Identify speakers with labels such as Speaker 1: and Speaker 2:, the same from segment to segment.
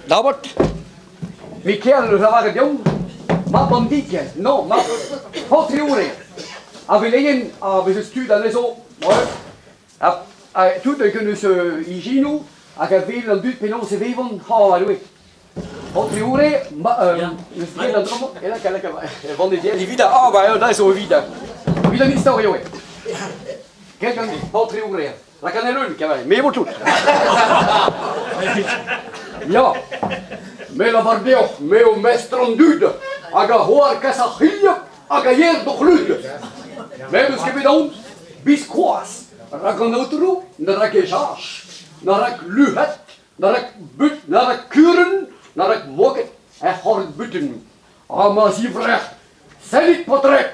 Speaker 1: Dabot, Mikael eus lavaret deomp, mab an dig, non, mab paotr-eo A veleien a vez eus tud anezho, ha, ha tout hag eus ijinoù hag a wel an dud penaos e vevont, ha Doue. Paotr-eo ma, eus graet an dra-mañ, e laka, laka, e vanne evit ah, ba, da zo evit, evit an istor eo. Graet gant paotr-eo Lak an leun, kavet, me vo tout. Ya, me lavar deoc'h, me eo mestr an dud, hag a c'hoar kas ar c'hilhog hag a yer d'o c'hlud. Me 'm eus ket bet aon, biskoazh, rak an aotrou ne ra ket jach, na rak luc'hed, na rak but, na rak kurun, na rak moged er c'horn-butun. Ha ma zivrec'h, sellit paotred,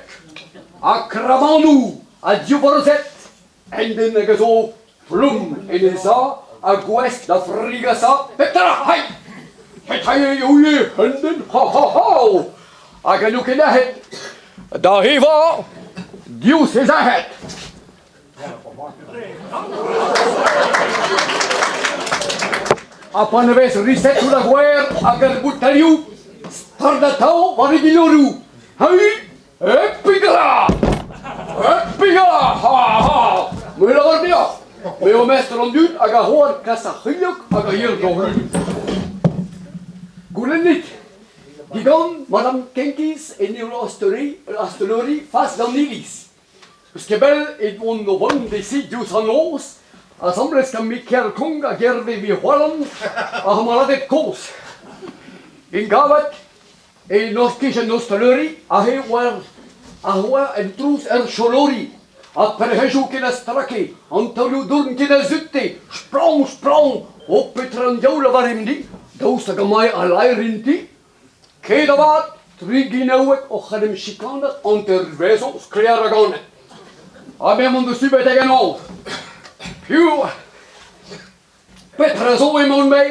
Speaker 1: ha krabanoù ha divorzhed, Un den hag a zo plom en e za ha gouest da frigasañ pep tra, hai! Petra eo ivez un den, ha ha ha! Hag a n'eo ket nec'het da evañ diouzh e zac'hed. Ha pa ne vez risetoù da gwer hag ar boutailhoù start atav war e biloroù, hai! Epigra! Epigra! Ha, ha! Me lavar deoc'h, me eo mestr an dud hag a c'hoar kas ar c'hilhog hag a yel d'o heul. Goulennit digant Madame Kenkiz en eo asteleri fas d'an iliz. Eus ket bell edont o vont dezhi diouzh an noz, asambles gant Mikael Kong hag Herve Virhoalan, ar c'hamaladed kozh. Engavet E noz-kej en ostaleri aze oa a oa en trouz ur cholori. Ha prec'hejoù ken a strake, an taolioù dourn ken a zute, splann, splann, o petra an diaoul a lavaremp-ni, daoust hag amañ a laerint-i? Ket avat, tri ginaoueg oc'h en em chikanat hantervezho sklaer ha ganet. Ha me mont deus betek en hañv. Piv? Petra zo emaon-me?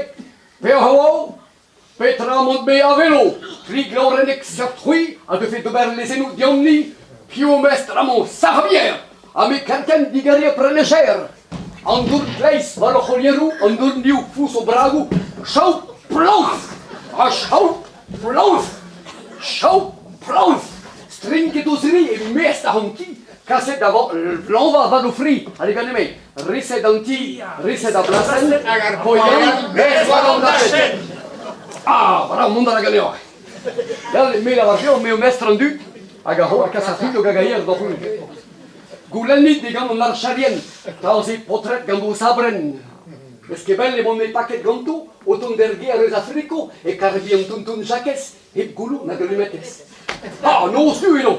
Speaker 1: Peoc'h a vo? Petra mont-me a welo? Tri glaourennek seurt c'hwi a deufe d'ober lezennoù deomp-ni? Piv mestr amañ? Sac'h-bier! Ha me kerkent digeriñ prenecher! An dourn kleiz war o c'holieroù, an dourn liv fouzh o bragoù, chaou plouz! Ha chaou plouz! Chaou plouz! Strinket o zri e-maez ar an ti, kaset da vlañva war o fri, ha ne ganemp Riset an ti, riset ar blasenn, hag ar poian, mez war an dachenn. Ah, bravo, mont a ra ganeoc'h. Ya, me lavar deoc'h, me eo mestr an dud, hag a ro kas ar fri hag a yer d'hoc'h Goulennit digant an archerien, taoze paotred gant o sabrenn. Eus ket bell emaon-me paket ganto, o tont d'er gêr eus Afriko, e kargi an tonton Jakez, hep gouloù nag alumetez. Ah, noz-du eno!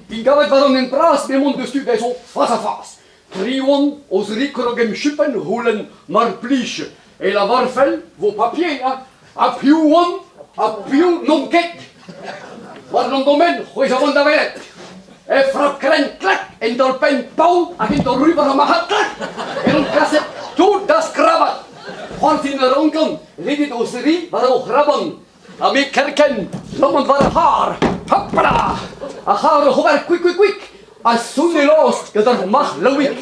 Speaker 1: Int gavet war an hent bras m'emaon deus tu dezho fas-ha-fas. Tri oant o zri krog em chupenn c'houlenn mar plij e lavarfen vo papier ha ha piv oant ha piv n'on ket. War an domen c'hwezh a vont da welet. E frap krenn klak en taol-penn pav hag en taol ru war ar marc'had klak e on kaset tout da skrabat. C'hoarzhin a rankan ledet o zri war o c'hraban. Ha me kerkent, lammat war ar c'harr, hopla! Ar c'harr oc'h ober kwik kwik kwik, ha sonn e lost gant ar marc'h Laouig.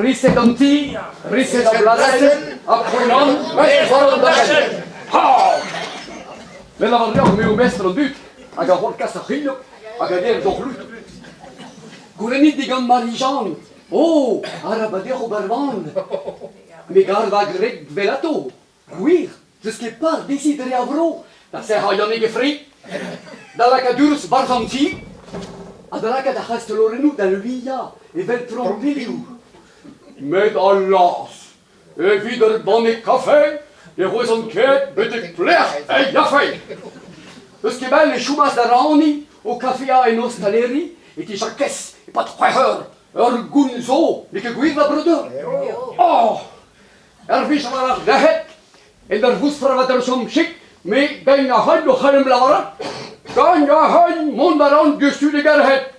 Speaker 1: Riset an ti, riset ar blasenn, ha poent mestr war an dachenn. Ha! Me lavar deoc'h, me eo mestr an dud, hag a c'hoant kas ar c'hilhog hag a der d'hor c'hlud. Goulennit digant Marie-Jeanne, oh, arabat deoc'h ober van. Me gar va greg 'velato, Gwir, n'eus ket par dezhi dre ar vro da serc'hañ Yannig e fri, da lakaat urzh 'barzh an ti ha da lakaat ar c'hastelorennoù da luiañ evel trompilhoù. Met allaz, evit ur banne kafe ne c'hwezan ket betek pelec'h e yafe. Eus ket bell e chomas da ranniñ o kafeañ en ostaleri e ti Jakez e-pad c'hwec'h eur. Ur goun zo, n'eo ket gwir va breudeur? Oh! Ur wech war ar merc'hed, en ur vousfravat ur somm chik, me gagn ac'hann o c'hellomp lavaret, gagn ac'hann mont a ran diouzhtu d'e gerc'het.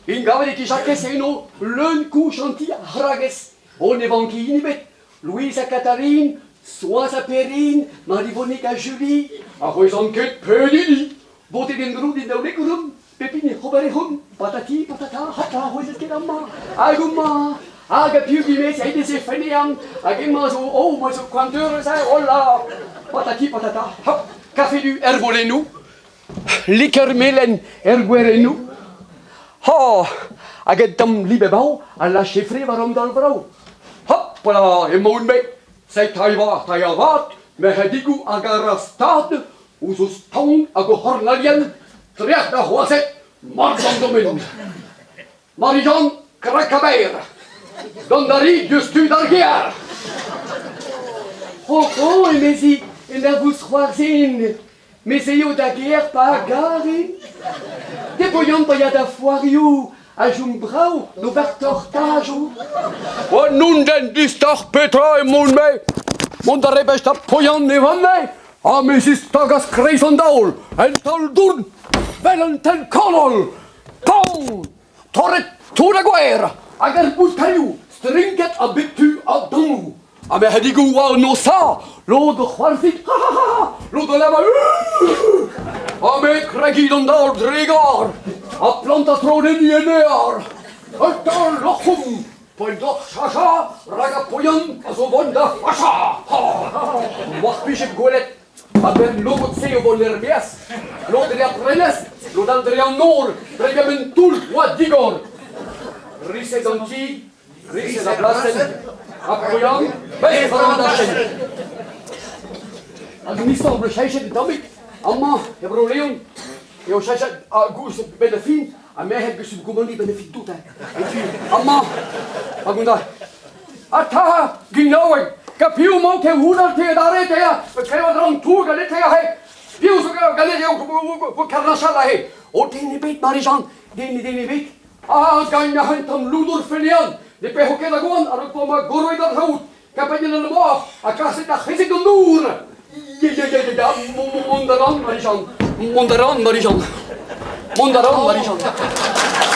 Speaker 1: Int gavet e ti Jakez eno leun kouch an ti a c'hragez. O ne vanke hini ebet, Louise ha Katharine, Soaz ha Perrine, Marivonig ha Julie, a c'hwezan ket pet hini. Botet en-dro d'e daoulek ouzhomp, pep hini ober e c'hoant, patati patata, hata, c'hwezet ket amañ, hag homañ. Hag a piv dimez aet e feneant, hag emañ zo, oh, ma zo koanteurez, hein, oh là, patati patata, hop, kafe du er volennoù, liker melen er gwerennoù. Ha, hag un tamm libebav a lache fre war an daol vrav. Hop, voilà, emaon-me, seit tailh avat, merc'hedigoù hag ar ra stad, ouzh o staon hag o c'hornalien, trec'h da c'hoazhet, mard an domen. Marijann Krakaber, dont a ri diouzhtu d'ar gêr. Oh, oh, emezi, en ur vousc'hoarzhin, me 'z da gêr pa garin. Te 'vo pa ya da foarioù a chom brav d'ober tortajoù. Oh, n'on den distoc'h petra emaon-me. Mont a rebech da Poian e van-me. Ha me zistagas kreiz an daol, en taol-dourn, 'vel un tenn kanol. Paon! Torret tout a gwer hag ar boutailhoù strinket a bep tu a-dammoù. Ha merc'hedigoù oa en o sav, lod o c'hoarzhin ha ha ha, lod o lavañ Ha me kregiñ d'an daol dre gar ha plantañ tro enni en ear. Un taol loc'homp, poent deoc'h chachañ rak ar poian a zo vont da fachañ. War pije gwelet A-benn logod-se o vont er-maez, lod dre ar prenestr, lod all dre an nor, dre gement toull oa digor. Riset an ti, riset ar blasenn, ha Poian, bez war an dachenn. Hag an istor 'm eus cheñchet un tammig, amañ e Bro-Leon eo cheñchet goulz benn ar fin, ha merc'hed 'geus goumandi benn ar fin tout hein. Etu amañ, hag on da Ata, ginaoueg, ka piv emañ te ouzal te adarre te klevet ran toug a te aze. Piv zo ganet eo karnachal aze. O den ebet, Marie-Jeanne, den den ebet. Ah, gagn a un tamm loudour feneant, ne pec'ho ket a goan a-raok pa ma goroet ar saout, kampagnet an mor ha kaset ar c'hezeg d'an dour. Ya, ya, ya, ya, mont a ran, Marie-Jeanne, mont a ran, Marie-Jeanne, mont a ran, Marie-Jeanne.